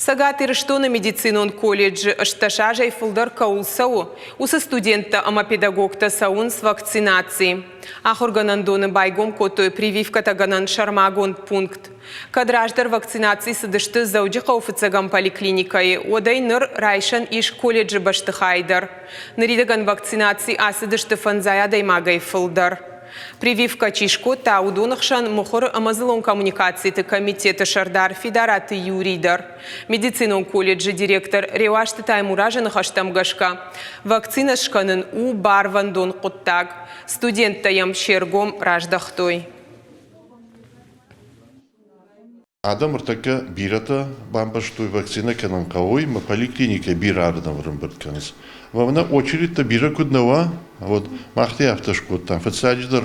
Цӕгат Ирыстоны медицинон колледжы 18 азӕй фылдӕр кӕуыл цӕуы, уыцы студенттӕ ӕмӕ педагогтӕ цӕуынц вакцинаци. Ахуыргӕнӕндоны байгом кодтой прививкӕтӕгӕнӕн сӕрмагонд пункт. Кӕд раздӕр вакцинаци цыдысты Дзӕуджыхъӕуы фыццӕгӕм поликлиникӕйы, уӕдӕй ныр райсӕн ис колледжы бӕстыхайы дӕр. Ныридӕгӕн вакцинаци ацыдысты фӕндзай адӕймагӕй фылдӕр. Прививкӕ чи скодта, уыдоны хсӕн мыхуыры ӕмӕ дзыллон коммуникациты комитеты сӕрдар Фидараты Юрий дӕр. Медицинон колледжы директор Реуазты Таймуразы ныхӕстӕм гӕсгӕ, вакцинӕ скӕнын у барвӕндон хъуыддаг. Студенттӕ йӕм се ргом раздӕхтой. Адӕм ӕртӕккӕ бирӕтӕ бамбӕрстой, вакцинӕ кӕнын хъӕуы, ӕмӕ поликлиникӕйы бирӕ адӕм ӕрӕмбырд кӕнынц. Ӕмӕ мӕнӕ очередтӕ бирӕ куыд нӕ уа, вот мах та афтӕ скодтам. Фыццаджыдӕр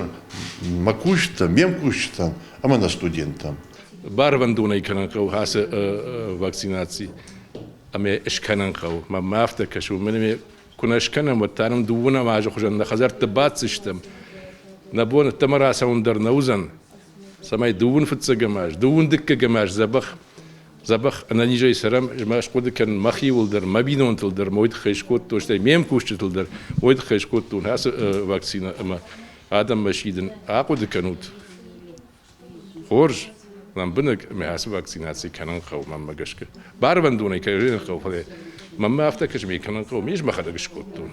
мӕ кусджытӕм, ме мкусджытӕм ӕмӕ нӕ студенттӕм. Барвӕндонӕй кӕнын хъӕуы ацы вакцинаци ӕмӕ скӕнын хъӕуы. Мӕнмӕ афтӕ кӕсы, уымӕн ӕмӕ куы нӕ скӕнӕм, уӕд та нын дыууынӕм азы хуызӕн нӕ хӕдзӕртты баддзыстӕм. Нӕ бон ӕддӕмӕ рацӕуын дӕр нӕ уыдзӕн. Цӕмӕй дыууын фыццӕгӕм аз, дыууын дыккӕгӕм аз дзӕбӕх, дзӕбӕх ӕнӕнизӕй цӕрӕм, ӕмӕ схъуыды кӕнын мӕхиуыл дӕр, мӕ бинонтыл дӕр, мой тыххӕй скодтон, стӕй ме мкусджытыл дӕр, мой тыххӕй скодтон ацы вакцинӕ ӕмӕ адӕммӕ сидын, ахъуыды кӕнут. Хорз, лӕмбынӕг ӕмӕ ацы вакцинаци кӕнын хъӕуы мӕнмӕ гӕсгӕ. Барвӕндонӕй кӕнын хъӕуы, фӕлӕ мӕнмӕ афтӕ кӕсы, кӕнын хъӕуы, ме мӕхӕдӕг скодтон.